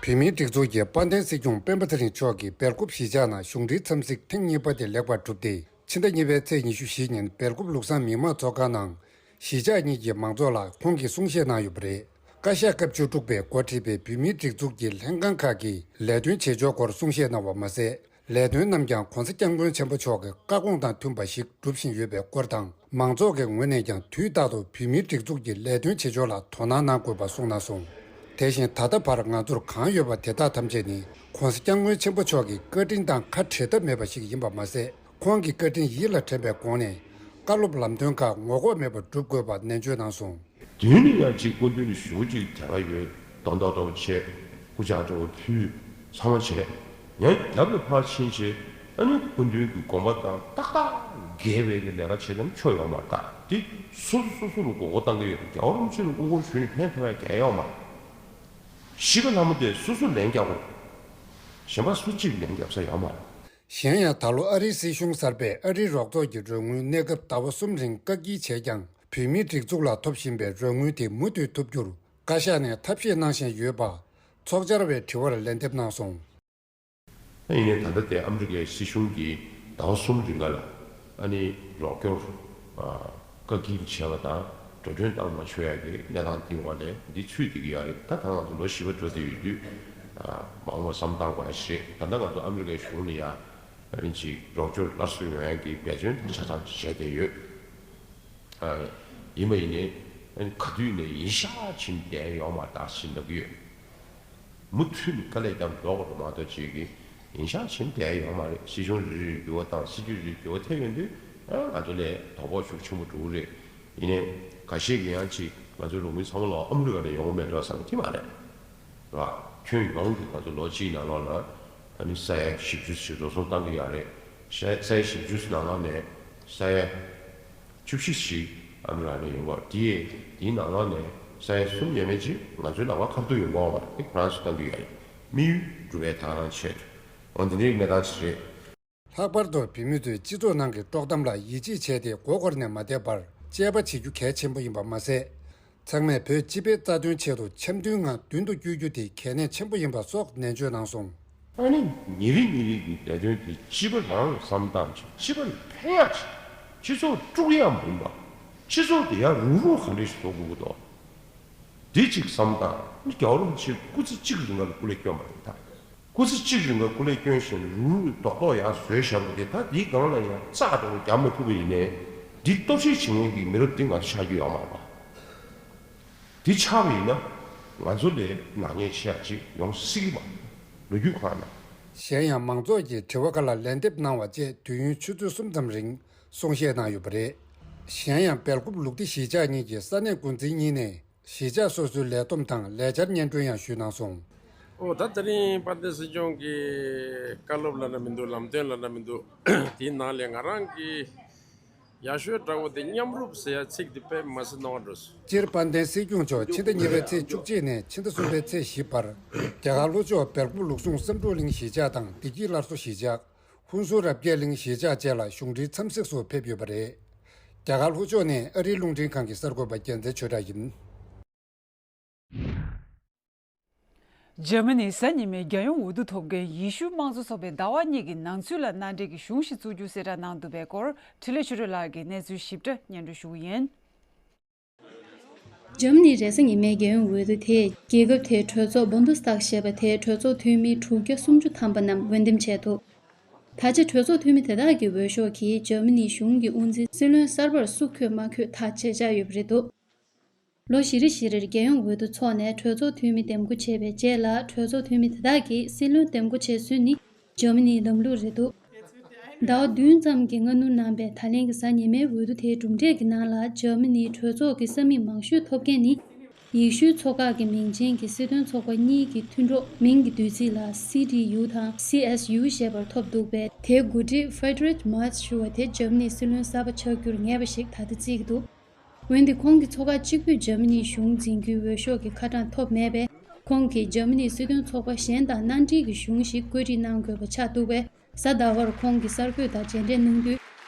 བོད་མིའི་སྒྲིག་འཛུགས་ཀྱི་དཔལ་ལྡན་སྲིད་སྐྱོང་སྤེན་པ་ཚེ་རིང་མཆོག་གིས་སྦེལ་ཀོབ་གཞིས་ཆགས་ནང་གཞུང་འབྲེལ་འཚམས་གཟིགས་ཐེངས་གཉིས་པ་དེ་ལེགས་པར་གྲུབ་སྟེ། ཕྱི་ཟླ་གཉིས་པའི་ཚེས་ཉི་ཤུ་བཞི་ཉིན་སྦེལ་ཀོབ་ལུགས་བཟང་མི་དམངས་ཚོགས་ཁང་ནང་གཞིས་ཆགས་གཉིས་ཀྱི་མང་ཚོགས་ལ་ཁོང་གིས་གསུང་བཤད་གནང་ཡོད་པ་རེད། བཀའ་ཤག་སྐབས་བཅུ་དྲུག་པས་འགོ་ཁྲིད་པའི་བོད་མིའི་སྒྲིག་འཛུགས་ཀྱི་ལྷན་ཁང་ཁག་གིས་ལས་དོན་བྱེད་ཕྱོགས་སྐོར་གསུང་བཤད་གནང་བ་མ་ཟད། ལས་དོན་རྣམས་ཀྱང་༸གོང་ས་༸སྐྱབས་མགོན་ཆེན་པོ་མཆོག་གི་བཀའ་དགོངས་དང་མཐུན་པ་ཞིག་སྒྲུབ་བཞིན་ཡོད་པའི་སྐོར་དང་། མང་ཚོགས་ཀྱི་ངོས་ནས་ཀྱང་དུས་རྟག་ཏུ་བོད་མིའི་སྒྲིག་འཛུགས་ཀྱི་ལས་དོན་བྱེད་ཕྱོགས་ལ་དོ་སྣང་གནང་དགོས་པ་གསུངས་གནང་སོང་། དེ་བཞིན་ད་ལྟ་བར་ང་ཚོར་གང་ཡོད་པ་དེ་དག་ཐམས་ཅད་ནི་༸གོང་ས་༸སྐྱབས་མགོན་ཆེན་པོ་མཆོག་གི་བཀའ་དྲིན་དང་ཁ་བྲལ་ཐབས་མེད་པ་ཞིག་ཡིན་པ་མ་ཟད། ཁོང་གི་བཀའ་དྲིན་ཡིད་ལ་དྲན་པའི་སྒོ་ནས་བཀའ་སློབ་ལམ་སྟོན་ཁག་ངོ་ལྐོག་མེད་པར་སྒྲུབ་དགོས་པ་ནན་བརྗོད་གནང་སོང་། དེ་ནི་ཡང་གཅིག་སྐུ་མདུན་ནས་ཞུ་གཅིག་དད་པ་ཡོད། དོན་དག་འདྲ་བོ་བྱས། སྐུ་ཕྱག་འདྲ་བོ་ཕུལ། ཚང་མ་བྱས། ཡང་རྒྱབ་ལ་ཕར་ཕྱིན་བྱས། ཨ་ནི་སྐུ་མདུན་གྱི་དགོངས་པ་དང་ཏག་ཏག་འགལ་བའི་གི་ལས་ཀ་བྱས་ན་ཆོ་ཡོང་མ་རེད། ད་དེ་སོ་སོ་སོ་སོ་ལ་མགོ་སྐོར་བཏང་གི་ཡོད་རེད། རྒྱལ་བ་རིན་པོ་ཆེ་ལ་མགོ་སྐོར་ཞུས་ནས་ཕན་ཐོགས་ཡ་གང་ཡང་ཡོད་མ་རེད། གཞིས་ཀ་ལྷ་མོ་དེ་སོ་སོ་ལན་རྒྱག་དགོས། གཞན་པ་སུ་གཅིག་ལན་རྒྱག་ས་ཡོད་མ་རེད། གཞན་ཡང་ད་ལོ་ཨ་རིའི་སྲིད་གཞུང་གསར་པས་ཨ་རིའི་རོགས་ཚོགས་ཀྱི་རོགས་དངུལ་གནས་སྐབས་ཟླ་བ་གསུམ་རིང་བཀག་སྐྱིལ་བྱས་ཀྱང་། བོད་མིའི་སྒྲིག་འཛུགས་ལ་ཐོབ་བཞིན་པའི་རོགས་དངུལ་དེ་མུ་མཐུད་ཐོབ་རྒྱུར་བཀའ་ཤག་ནས་ཐབས་ཤེས་གནང་བཞིན་ཡོད་པ། ཚོགས་བཅར་བའི་དྲི་བར་ལན་འདེབས་གནང་སོང་། ཡིན་ནའི་ད་ལྟ་དེ་ཨ་མི་རི་ཀའི་སྲིད་གཞུང་གིས་ཟླ་བ་གསུམ་རིང་ག་ལ་ཨ་ནི་རོགས་སྐྱོར་ཨ་བཀག་སྐྱིལ་བྱས་པ་དང་འགྲོ་གྲོན་བཏང་མ་ཆོག་ཡ་གི་གནས་སྟངས་འདི་འོག་ནས་འདི་ཚུད་བསྡད་ཀྱི་ཡོད་རེད། ད་ད་ང་ཚོ་ལོ་བཞི་པ་འགྲོ་བསྡད་ཡོད་དུས་ཨ་མ་འོངས་པ་བསམ་བཏང་དགོས་ཡ་ཞིག་རེད། ད་ལྟ་ང་ཚོ་ཨ་མི་རི་ཀའི་གཞུང་ནས་ཡ་ཨ་ནི་ཅིག་རོགས་སྐྱོར་སླར་གསོ་ཡོང་ཡ་གི་འབད་བརྩོན་ཆ་ཚང་བྱས་བསྡད་ཡོད། ཨ་ཡིན་པ་ཡིན་ནའི་ཨ་ནི་ག་དུས་ནས་ཡིན་ཤག་ཕྱིན་བསྡད་ཡོད་མ་རེད་ཟེར་ལབ་ཀྱི་ཡོད། མུ་མཐུད་ནས་དཀའ་ལས་བརྒྱབ་འགྲོ་དགོས་རེད་མ་གཏོགས་ཅིག་གི་ཡིན་ཤག་ཕྱིན་བསྡད་ཡོད་མ་རེད། སྲིད་གཞུང་རེ་རེ་འགྱུར་བ་དང་སྲིད་ཇུས་རེ་རེ་འགྱུར་བ་ཐེབས་ཡོང་དུས་ཨ་ང་ཚོ་ལ་དོ་ཕོག་ཤུགས་ཆེན་པོ་འགྲོ་གི་རེད། ཡིན་ནའི་ཁ་ཤས་ཀྱིས་ཡང་ཅིག་ང་ཚོའི་རོགས་དངུལ་ཚང་མ་ལོག་ཨ་མི་རི་ཀ་ནས་ཡོང་གི་མེད་འགྲོ་བསམ་གྱི་མ་རེད། ར། ཁྱོན་ཡོངས་ཀྱི་ང་ཚོ་ལོ་གཅིག་ནང་ལོགས་ལ་ཨ་ནི་ས་ཡ་བཞི་བཅུ་ཞིག་འགྲོ་སོང་བཏང་གི་ཡོད་རེད། ས་ས་ཡ་བཞི་བཅུ་ནང་ལོགས་ནས་ས་ཡ་བཅུ་བཞི་ཞིག་ཨ་མི་རི་ཀ་ནས་ཡོང་གི་ཡོད་རེད། དེ་དེའི་ནང་ལོགས་ནས་ས་ཡ་གསུམ་ཡས་མས་ཅིག་ང་ཚོའི་ལག་པ་ཁ་ཐུག་ཡོང་གི་ཡོད་རེད། དེ་ཁོ་རང་ཚོས་བཏང་གི་ཡོད་རེད། དམིགས་ཡུལ་འགྲུབ་པའི་ཐག་རང་ཆད་འོ་འདི་འདྲའི་གནས་སྟངས་ཤིག་རེད། ལྷག་པར་དུ་བོད་མི་ཚོས་སྤྱི་ཚོགས་ནང་གི་དཀྲོག་གཏམ་ལ་ཡིད་ཆེས་བྱས་ཏེ་མགོ་འཁོར་ནས་མ་བསྡད་པར་དཔྱད་པ་བྱེད་རྒྱུ་གལ་ཆེན་པོ་ཡིན་པ་མ་ཟད། ཚང་མས་བོད་སྤྱི་པའི་རྩ་དོན་ཆེད་དུ་འཆམ་མཐུན་ངང་མདུན་དུ་བསྐྱོད་རྒྱུ་དེ་གལ་གནད་ཆེན་པོ་ཡིན་པ་སོགས་ནན་བརྗོད་གནང་སོང་། ཨ་ནི་ཉིན་རེ་ཉིན་རེ་གི་ལས་དོན་དེ་སྤྱི་པ་རང་ལ་བསམ་བཏང་ཅིག་སྤྱི་པ་ལ་ཕན་ཡག་ཅིག་སྤྱི་ཚོགས་དཀྲུག་ཡག་མིན་པ། སྤྱི་ཚོགས་དེ་ཡང་རུག་རུག་ག་འདྲ་ཞིག་བཟོ་དགོས་ཀྱི་འདུག་འདི་གཅིག་བསམ་དང་། རྒྱལ་བ་རིན་པོ་ཆེ་སྐུ་ཚེ་གཅིག་རིང་ལ་སྐུ་ལས་བསྐྱོན་པ་རེད་ད། སྐུ་ཚེ་གཅིག་རིང་ལ་སྐུ་ལས་བསྐྱོན་བཞིན་རུ་རུ་རྡོག་རྡོག་ཡར་བཟོས་བཞག་པ་དེ་ད་འདིའི་སྒང་ལ་ཡང་རྩ་དང་རྒྱ་མ་ཐུག་པ་ཡིན་ནའི། འདི་སྟོབས་ཤེད་བྱེད་མཁན་གྱི་མི་རབས་འདི་ང་ཚོ་ཆགས་རྒྱུ་ཡོད་མ་རེད་པ། འདི་ཆགས་པ་ཡིན་ན་ང་ཚོ་ལས་ནག་ཉེས་ཆེ་ཡག་ཅིག་ཡོང་སྲིད་ཀྱི་མ་རེད། ལོ་རྒྱུས་ཁོ་ན། གཞན་ཡང་མང་ཚོགས་ཀྱིས་དྲི་བ་ཁག་ལ་ལན་འདེབས་གནང་བ་བཅས་དུས་ཡུན་ཆུ་ཚོད་གསུམ་ཙམ་རིང་གསུང་བཤད་གནང་ཡོད་པ་རེད། གཞན་ཡང་སྦེལ་ཀོབ་ལུགས་བདེ་གཞིས་ཆགས་གཉིས་ཀྱི་ས་གནས་འགོ་འཛིན་གཉིས་ནས། གཞིས་ཆགས་སོ་སོའི་ལས་བསྡོམས་དང་ལས་འཆར་སྙན་སྒྲོན་ཡང་ཞུས་གནང་སོང་། ཨོ་ད་དེ་རིང་དཔལ་ལྡན་སྲིད་སྐྱོང་གི་བཀའ་སློབ་ལབ་ན་མི་འདུག་ལམ་སྟོན་ལབ་ན་མི་འདུག་དེའི་ནང་ལས་ང་རང་གི་ཡག་ཤོས་འདྲ་བོ་དེ་མཉམ་རུབ་ཟེར་ཡ་ཚིག་དེ་དཔེ་མ་སྲིད་སྣང་བ་འགྲོ་སོང་། སྤྱིར་དཔལ་ལྡན་སྲིད་སྐྱོང་མཆོག་ཕྱི་ཟླ་གཉིས་པའི་ཚེས་བཅུ་གཅིག་ནས་ཕྱི་ཟླ་གསུམ་པའི་ཚེས་བཞི་བར་རྒྱ་གར་ལྷོ་ཕྱོགས་སྦེལ་ཀོབ་ལུགས་ཟུང་བསམ་འགྲུབ་གླིང་གཞིས་ཆགས་དང་བདེ་སྐྱིད་སླར་གསོ་གཞིས་ཆགས། ཧུན་སུར་རབ་རྒྱས་གླིང་གཞིས་ཆགས་བཅས་ལ་གཞུང་འབྲེལ་འཚམས་གཟིགས་སུ་ཕེབས་ཡོད་པ་རེད། རྒྱ་གར་ལྷོ་ཕྱོགས་ནས་ཨ་རིའི་རླུང་འཕྲིན་ཁང་གི་གསར་འགོད་པ་རྒྱལ་མཚན་ཆོས་གྲགས་ཡིན། འཇར་མ་ནི་གཟའ་ཉི་མའི་རྒྱལ་ཡོངས་འོས་བསྡུ་ཐོབ་མཁན་ཡེ་ཤུའི་དམངས་གཙོ་ཚོགས་པས་ཟླ་བ་གཉིས་ཀྱི་ནང་ཚུད་ལ་མནའ་འབྲེལ་གྱི་གཞུང་ཞིག་བཙུགས་རྒྱུ་གསལ་བསྒྲགས་གནང་འདུག་པའི་སྐོར་འཕྲིན་ལས་ཆོས་སྒྲོན་ལགས་ཀྱིས་གནས་ཚུལ་ཞིབ་ཕྲ་སྙན་སྒྲོན་ཞུ་གི་ཡིན། འཇར་མ་ནིའི་རེས་གཟའ་ཉི་མའི་རྒྱལ་ཡོངས་འོས་བསྡུ་དེས་རྒྱལ་ཁབ་དེའི་གྲོས་ཚོགས་བུན་དུ་སི་ཐག་ཞེས་པ་དེའི་གྲོས་ཚོགས་འཐུས་མི་དྲུག་བརྒྱ་སུམ་ཅུ་ཐམ་པ་རྣམས་འོས་འདེམས་བྱས་འདུག་ད་ཆ་གྲོས་ཚོགས་འཐུས་མི་དེ་དག་གི་འོས་ཤོག་གིས་འཇར་མ་ནིའི་གཞུང་གི་དབུ་འཛིན་སྲིད་བློན་གསར་པར་སུ་འཁོད་མ་འཁོད་ཐག་གཅོད་བྱས་ཡོད་པ་རེད་འདུག་ལོ་བཞི་རེ་བཞི་རེར་རྒྱལ་ཡོངས་འོས་བསྡུ་འཚོགས་ནས་གྲོས་ཚོགས་འཐུས་མི་འདེམས་བསྐོ་བྱས་པའི་རྗེས་ལ་གྲོས་ཚོགས་འཐུས་མི་དེ་དག་གིས་སྲིད་བློན་འདེམས་བསྐོ་བྱེད་སྲོལ་ནི། འཇར་མ་ནིའི་ལམ་ལུགས་རེད་འདུག་ཟླ་བ་བདུན་ཙམ་གྱི་སྔ་སྣུར་གནང་པའི་ད་ལན་གྱི་གཟའ་ཉི་མའི་འོས་བསྡུ་དེའི་གྲུབ་འབྲས་ཀྱི་ནང་ལ་འཇར་མ་ནིའི་གྲོས་ཚོགས་ཀྱི་ས་མིག་མང་ཤོས་ཐོབ་མཁན་ནི། ཡེ་ཤུའི་ཚོགས་ཁག་གི་མིང་ཅན་གྱི་སྲིད་དོན་ཚོགས་པ་གཉིས་ཀྱི་མཐུན་གྲོགས། མིང་གི་བསྡུས་ཚིག་ལ་སི་ཌི་ཡུ་དང་སི་ཨེས་ཡུ་ཞེས་པར་ཐོབ་འདུག་པས། དེའི་འགོ་ཁྲིད་Friedrich Merz ཞུ་བ་དེ་འཇར་མ་ནིའི་སྲིད་བློན་གསར་པ་ཆགས་རྒྱུར་ངེས་པ་ཞིག་ད་ལྟ་བརྩི་གི་འདུག་འོན་ཏེ་ཁོང་གི་ཚོགས་ཁག་གཅིག་པུས་འཇར་མ་ནིའི་གཞུང་འཛིན་རྒྱུའི་འོས་ཤོག་གི་ཁ་གྲངས་ཐོབ་མེད་པས། ཁོང་གིས་འཇར་མ་ནིའི་སྲིད་དོན་ཚོགས་པ་གཞན་དང་མནའ་འབྲེལ་གྱི་གཞུང་ཞིག་བཀོད་སྒྲིག་གནང་དགོས་པ་ཆགས་འདུག་པས། གཟའ་ཟླ་བར་ཁོང་གིས་གསར་འགོད་དང་མཇལ་འཕྲད་གནང་དུས།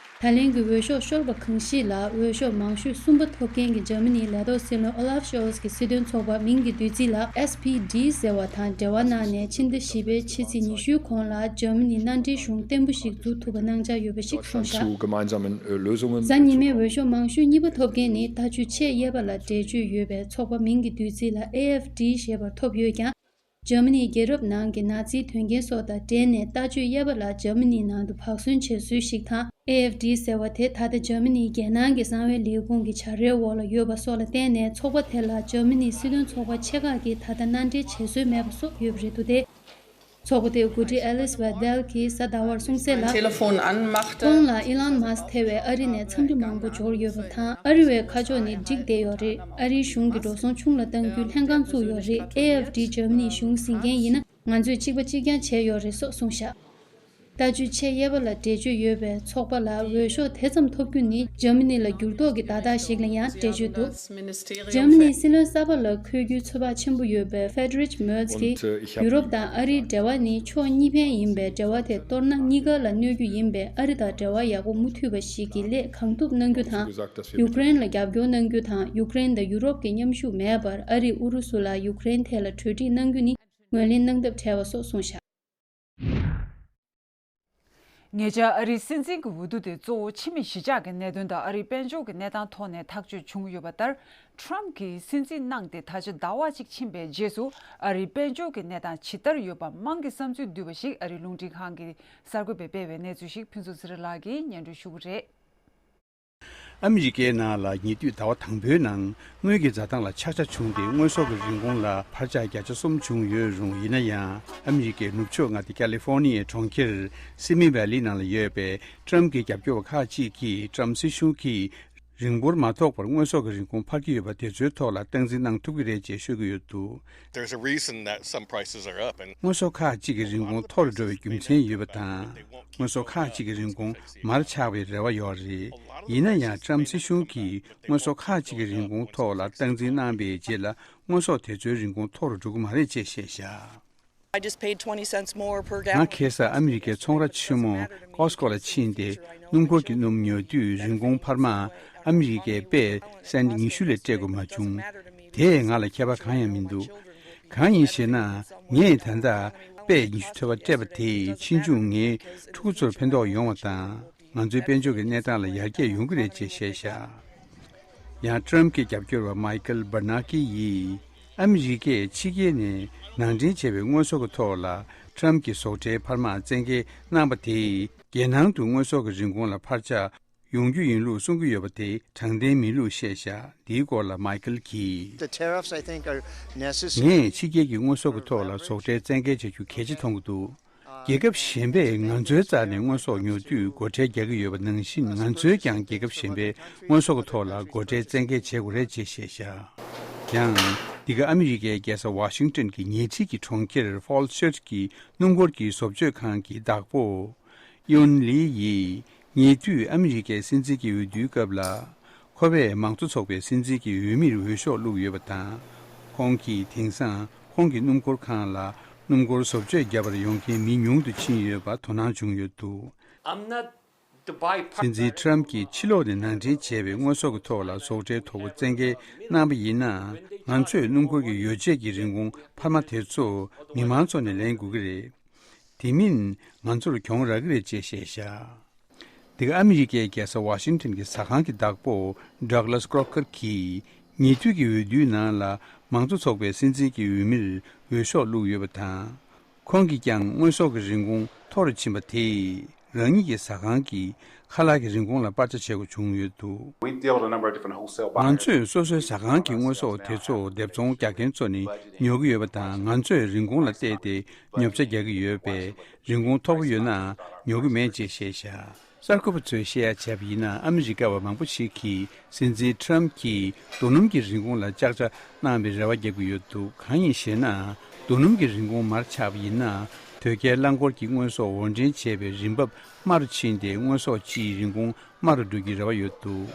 ད་ལན་གྱི་འོས་ཤོག་ཤོར་བ་གང་ཞིག་ལ་འོས་ཤོག་མང་ཤོས་གསུམ་པ་ཐོབ་མཁན་གྱི་འཇར་མ་ནིའི་ལས་ཐོག་སྲིད་བློན་ཨོ་ལཱབ་ཤོལ་ཚི་གི་སྲིད་དོན་ཚོགས་པ་མིང་གི་བསྡུས་ཚིག་ལ་ཨེས་པི་ཌི་ཟེར་བ་དང་འབྲེལ་བ་གནང་ནས་ཕྱི་ཟླ་བཞི་པའི་ཕྱི་ཚེས་ཉི་ཤུའི་གོང་ལ་འཇར་མ་ནིའི་མནའ་འབྲེལ་གཞུང་བརྟན་པོ་ཞིག་འཛུགས་ཐུབ་པ་གནང་འཆར་ཡོད་པ་ཞིག་གསུངས་བཞག་གཟའ་ཉི་མའི་འོས་ཤོག་མང་ཤོས་གཉིས་པ་ཐོབ་མཁན་ནི་ཟླ་མཆོད་ཆེས་གཡས་པ་ལ་འགྲེལ་བརྗོད་ཡོད་པའི་ཚོགས་པ་མིང་གི་བསྡུས་ཚིག་ལ་ཨེ་ཨེཕ་ཌི་ཞེས་པར་ཐོབ་ཡོད་ཀྱང་། འཇར་མ་ནིའི་རྒྱལ་རབས་ནང་གི་ནཱ་ཛིའི་དོན་རྐྱེན་སོགས་དང་འབྲེལ་ནས་ལྟ་སྤྱོད་གཡས་པ་ལ་འཇར་མ་ནིའི་ནང་དུ་བག་ཟོན་བྱེད་སྲོལ་ཞིག་དང་། ཨེ་ཨེཕ་ཌི་ཟེར་བ་དེ་ད་ལྟ་འཇར་མ་ནིའི་རྒྱལ་ནང་གི་གསང་བའི་ལས་ཁུངས་ཀྱི་བྱ་རའི་འོག་ལ་ཡོད་པ་སོགས་ལ་བརྟེན་ནས་ཚོགས་པ་དེ་ལ་འཇར་མ་ནིའི་སྲིད་དོན་ཚོགས་པ་ཆེ་ཁག་གིས་ད་ལྟ་མནའ་འབྲེལ་བྱེད་སྲོལ་མེད་པ་སོགས་ཡོད་པ་རེད་འདུག་སྟེ། ཚོགས་པ་དེའི་འགོ་ཁྲིད་ཨེ་ལིས་ཝེ་དེལ་གྱིས་གཟའ་ཟླ་བར་གསུངས་གསལ་ལ། Telefon anmachte. ཁོང་ལ་ཨི་ལོན་མཱ་སི་ཐེ་བས་ཨ་རི་ནས་འཚམས་འདྲི་མང་པོ་འབྱོར་ཡོད་པ་དང་། ཨ་རི་བའི་ཁ་ཕྱོགས་ནི་འགྲིག་བསྡད་ཡོད་རེད། ཨ་རིའི་གཞུང་གིས་འགྲོ་སོང་ཆུང་ལ་གཏང་རྒྱུའི་ལྷན་ཁང་བཙུགས་ཡོད་རེད། ཨེ་ཨེཕ་ཌི་འཇར་མ་ནིའི་གཞུང་ཟིན་མཁན་ཡིན་ན་ང་ཚོས་གཅིག་པ་གཅིག་རྐྱང་བྱས་ཡོད་རེད་སོགས་གསུངས་བཞག་ལྟ་སྤྱོད་ཆེས་གཡས་པ་ལ་འགྲེལ་བརྗོད་ཡོད་པའི་ཚོགས་པ་ལ་འོས་ཤོག་དེ་ཙམ་ཐོབ་རྒྱུ་ནི་འཇར་མ་ནི་ལ་འགྱུར་ལྡོག་གི་བརྡ་རྟགས་ཤིག་ལ་ཡང་འགྲེལ་བརྗོད་འདུག་འཇར་མ་ནིའི་སྲིད་བློན་གསར་པ་ལ་འཁོད་རྒྱུའི་ཚོད་དཔག་ཆེན་པོ་ཡོད་པའི་Friedrich Merz གྱིས། ཡུ་རོབ་དང་ཨ་རིའི་འབྲེལ་བ་ནི་ཕྱོགས་གཉིས་ཕན་ཡིན་པས། འབྲེལ་བ་དེ་གཏོར་ན་གཉིས་ཀ་ལ་གནོད་རྒྱུ་ཡིན་པས། ཨ་རི་དང་འབྲེལ་བ་ཡག་པོ་མུ་མཐུད་པ་ཞིག་གི་སླད་གང་ཐུབ་གནང་རྒྱུ་དང་། ཡུཀ་རེན་ལ་རྒྱབ་སྐྱོར་གནང་རྒྱུ་དང་། ཡུཀ་རེན་དང་ཡུ་རོབ་ཀྱི་མཉམ་ཞུགས་མེད་པར་ཨ་རིས་ཨུ་རུ་སུ་ལ་ཡུཀ་རེན་ཐད་ལ་གྲོས་འགྲིག་གནང་རྒྱུ་ནི་ངོས་ལེན་གནང་ཐབས་བྲལ་བ་སོགས་གསུངས་བཞག་ཉེ་ཆར་ཨ་རིའི་སྲིད་འཛིན་གྱི་འོས་བསྡུ་དེ་གཙོ་བོ་ཕྱི་མི་གཞིས་ཆགས་ཀྱི་གནད་དོན་དང་ཨ་རིའི་དཔལ་འབྱོར་གྱི་གནས་སྟངས་ཐོག་ནས་ཐག་གཅོད་བྱུང་ཡོད་པ་ལྟར། ཊམ་གྱིས་སྲིད་འཛིན་གནང་སྟེ་ད་ཆ་ཟླ་བ་གཅིག་ཕྱིན་པའི་རྗེས་སུ་ཨ་རིའི་དཔལ་འབྱོར་གྱི་གནས་སྟངས་ཇི་ལྟར་ཡོད་པ་དམངས་ཀྱི་བསམ་ཚུལ་བསྡུས་པ་ཞིག་ཨ་རིའི་རླུང་འཕྲིན་ཁང་གི་གསར་འགོད་པས་སྤེལ་བའི་གནས་ཚུལ་ཞིག་ཕུན་ཚོགས་ཚེ་རིང་ལགས་ཀྱིས་སྙན་སྒྲོན་ཞུ་གི་རེད། ཨ་མི་རི་ཀའི་ནང་ལ་ཉེ་དུས་ཟླ་བ་དང་པོའི་ནང་དངུལ་གྱི་འཛའ་ཐང་ལ་ཆག་ཆག་བྱུང་སྟེ་དངོས་ཟོག་གི་རིན་གོང་ལ་འཕར་ཆག་བརྒྱ་ཆ་གསུམ་བྱུང་ཡོད་རུང་། ཡིན་ན་ཡང་ཨ་མི་རི་ཀའི་ནུབ་ཕྱོགས་མངའ་སྡེ་ཀ་ལི་ཧྥོར་ནི་ཡའི་གྲོང་ཁྱེར་སི་མི་ཝེ་ལི་ནང་ལ་ཡོད་པའི་ཊམ་གྱི་རྒྱབ་སྐྱོར་བ་ཁག་ཅིག་གིས་ཊམ་སྲིད་གཞུང་གིས་རིང་པོར་མ་ཐོགས་པར་དངོས་ཟོག་གི་རིན་གོང་འཕར་གྱི་ཡོད་པ་དེ་ཚོའི་ཐོག་ལ་སྟངས་འཛིན་གནང་ཐུབ་ཀྱི་རེད་ཅེས་ཤོད་ཀྱི་ཡོད་འདུག There's a reason that some prices are up and དངོས་ཟོག་ཁག་ཅིག་གི་རིན་གོང་མཐོ་རུ་འགྲོ་བའི་རྒྱུ་མཚན་ཡོད་པ་དང་། དངོས་ཟོག་ཁག་ཅིག་གི་རིན་གོང་མར་ཆག་པའི་རེ་བ་ཡོད་རེད། ཡིན་ན་ཡང་ཊམ་སྲིད་གཞུང་གིས་དངོས་ཟོག་ཁག་ཅིག་གི་རིན་གོང་ཐོག་ལ་སྟངས་འཛིན་གནང་པའི་རྗེས་ལ་དངོས་ཟོག་དེ་ཚོའི་རིན་གོང་མཐོ་རུ་འགྲོ་གི་མ་རེད་ཅེས་བཤད་བཞག I just paid twenty cents more per gallon. ང་ཁ་སང་ཨ་མི་རི་ཀའི་ཚོང་ར་ཆེན་མོ་Costco ལ་ཕྱིན་ཏེ། སྣུམ་འཁོར་གྱི་སྣུམ་ཉོ་དུས་རིན་གོང་འཕར་མ་ཨ་མི་རི་ཀའི་པེ་སེན་ཉི་ཤུ་ལས་སྤྲད་དགོས་མ་བྱུང་། དེས་ང་ལ་ཁྱད་པར་གང་ཡང་མི་འདུག། གང་ཡིན་ཞེ་ན། ངས་ད་ལྟ་པེ་ཉི་ཤུ་ཐེ་བ་སྤྲད་པ་དེས་ཕྱིས་འབྱུང་ངའི་ཕྲུ་གུ་ཚོར་ཕན་ཐོགས་ཡོང་བ་དང་། ང་ཚོའི་དཔལ་འབྱོར་གྱི་གནས་སྟངས་ལ་ཡར་རྒྱས་ཡོང་གི་རེད་ཅེས་བཤད་བཞག། ཡང་ཊམ་གྱི་རྒྱབ་སྐྱོར་བ་མའི་ཀལ་བར་ནར་ཀི་ཡིས། ཨ་མི་རི་ཀས་ཕྱི་རྒྱལ་ནས་ནང་འདྲེན་བྱས་པའི་དངོས་ཟོག་གི་ཐོག་ལ་ཊམ་གྱིས་ཟོག་ཁྲལ་འཕར་མ་བཙན་འགེལ་གནང་པ་དེས། རྒྱལ་ནང་དུ་དངོས་ཟོག་གི་རིན་གོང་ལ་འཕར་ཆག་ཡོང་རྒྱུ་ཡིན་ལུགས་གསུང་གི་ཡོད་པ་དེ་དྲང་བདེན་མིན་ལུགས་བཤད་བཞག། འདིའི་སྐོར་ལ་མའི་ཀལ་གྱིས། The tariffs, I think, are necessary. ངས་ཕྱི་རྒྱལ་གྱི་དངོས་ཟོག་གི་ཐོག་ལ་ཟོག་ཁྲལ་བཙན་འགེལ་བྱ་རྒྱུ་གལ་ཆེ་མཐོང་གི་འདུག། རྒྱལ་ཁབ་གཞན་པས་ང་ཚོའི་རྩ་ནས་དངོས་ཟོག་ཉོ་དུས་སྒོ་ཁྲལ་རྒྱག་གི་ཡོད་པ་ནང་བཞིན། ང་ཚོས་ཀྱང་རྒྱལ་ཁབ་གཞན་པའི་དངོས་ཟོག་གི་ཐོག་ལ་སྒོ་ཁྲལ་བཙན་འགེལ་བྱེད་དགོས་རེད་ཅེས་བཤད་བཞག། ཡང་། འདི་ག་ཨ་མི་རི་ཀའི་རྒྱལ་ས་ཝ་ཤིང་ཏོན་གྱི་ཉེ་འཁྲིས་ཀྱི་གྲོང་ཁྱེར་ཧྥོལ་སི་ཊི་ཀྱི་སྣུམ་འཁོར་གྱི་བཟོ་བཅོས་ཁང་གི་བདག་པོ་ཨི་ཡོན་ལི་ཡིས། ཉེ་དུས་ཨ་མི་རི་ཀའི་སྲིད་འཛིན་གྱི་འོས་བསྡུའི་སྐབས་ལ། ཁོ་པས་མང་གཙོ་ཚོགས་པའི་སྲིད་འཛིན་གྱི་འོས་མིར་འོས་ཤོག་བླུགས་ཡོད་པ་དང་། ཁོང་གིས་དེང་སང་ཁོང་གི་སྣུམ་འཁོར་ཁང་ལ་སྣུམ་འཁོར་བཟོ་བཅོས་བརྒྱབ་པར་ཡོང་མཁན་མི་ཉུང་དུ་ཕྱིན་ཡོད་པ་དོ་སྣང་བྱུང་ཡོད་འདུག། I'm not the bipartisan. སྲིད་འཛིན་ཊམ་གྱིས་ཕྱི་ལོགས་ནས་ནང་འདྲེན་བྱས་པའི་དངོས་ཟོག་གི་ཐོག་ལ་ཟོག་ཁྲལ་མཐོ་པོ་བཙན་འགེལ་གནང་པ་ཡིན་ན། ང་ཚོས་སྣུམ་འཁོར་གྱི་ཡོ་བྱད་ཀྱི་རིན་གོང་འཕར་མ་དེ་ཚོ་མི་མང་ཚོ་ནས་ལེན་དགོས་ཀྱི་རེད། དེ་མིན་ང་ཚོར་གྱོང་རག་གི་རེད་ཅེས་བཤད་བཞག། འདི་ག་ཨ་མི་རི་ཀའི་རྒྱལ་ས་ཝ་ཤིང་ཏོན་གྱི་ཟ་ཁང་གི་བདག་པོ་ཌག་ལཱས་ཀྲོ་ཀར་གྱིས། ཉེ་དུས་ཀྱི་འོས་བསྡུའི་ནང་ལ་མང་གཙོ་ཚོགས་པའི་སྲིད་འཛིན་གྱི་འོས་མིར་འོས་ཤོག་བླུགས་ཡོད་པ་དང་། ཁོང་གིས་ཀྱང་དངོས་ཟོག་གི་རིན་གོང་མཐོ་རུ་ཕྱིན་པ་དེས། རང་ཉིད་ཀྱི་ཟ་ཁང་གི་ཁ་ལག་གི་རིན་གོང་ལ་སྤར་ཆ་བྱེད་དགོས་བྱུང་ཡོད་འདུག། We deal with a number of different wholesale buyers. ང་ཚོས་སོ་སོའི་ཟ་ཁང་གི་དངོས་ཟོག་དེ་ཚོ་སྡེབ་ཚོང་རྒྱག་མཁན་ཚོ་ནས་ཉོ་གི་ཡོད་པ་དང་། ང་ཚོས་རིན་གོང་ལ་བལྟས་ཏེ་ཉོ་ཆ་རྒྱག་གི་ཡོད་པས། རིན་གོང་མཐོ་པོ་ཡོད་ན་ཉོ་གི་མེད་ཅེས་བཤད་བཞག། གསར་འགོད་པ་ཚོས་བཤད་ཡ་བྱས་པ་ཡིན་ན། ཨ་མི་རི་ཀ་བ་མང་པོ་ཞིག་གིས་སྲིད་འཛིན་ཊམ་གྱིས་རྡོ་སྣུམ་གྱི་རིན་གོང་ལ་བཅག་ཆ་གནང་བའི་རེ་བ་རྒྱག་གི་ཡོད་འདུག། གང་ཡིན་ཞེ་ན། རྡོ་སྣུམ་གྱི་རིན་གོང་མར་ཆག་པ་ཡིན་ན། དོས་སྐྱེལ་རླངས་འཁོར་གྱི་དངོས་ཟོག་དབོར་འདྲེན་བྱེད་པའི་རིན་འབབ་དམའ་རུ་ཕྱིན་ཏེ། དངོས་ཟོག་སྤྱིའི་རིན་གོང་དམའ་རུ་འགྲོ་རྒྱུའི་རེ་བ་ཡོད་འདུག།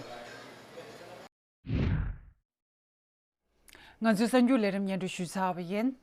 ང་ཚོའི་གསར་འགྱུར་ལས་རིམ་སྙན་སྒྲོན་ཞུས་ཚར་བ་ཡིན།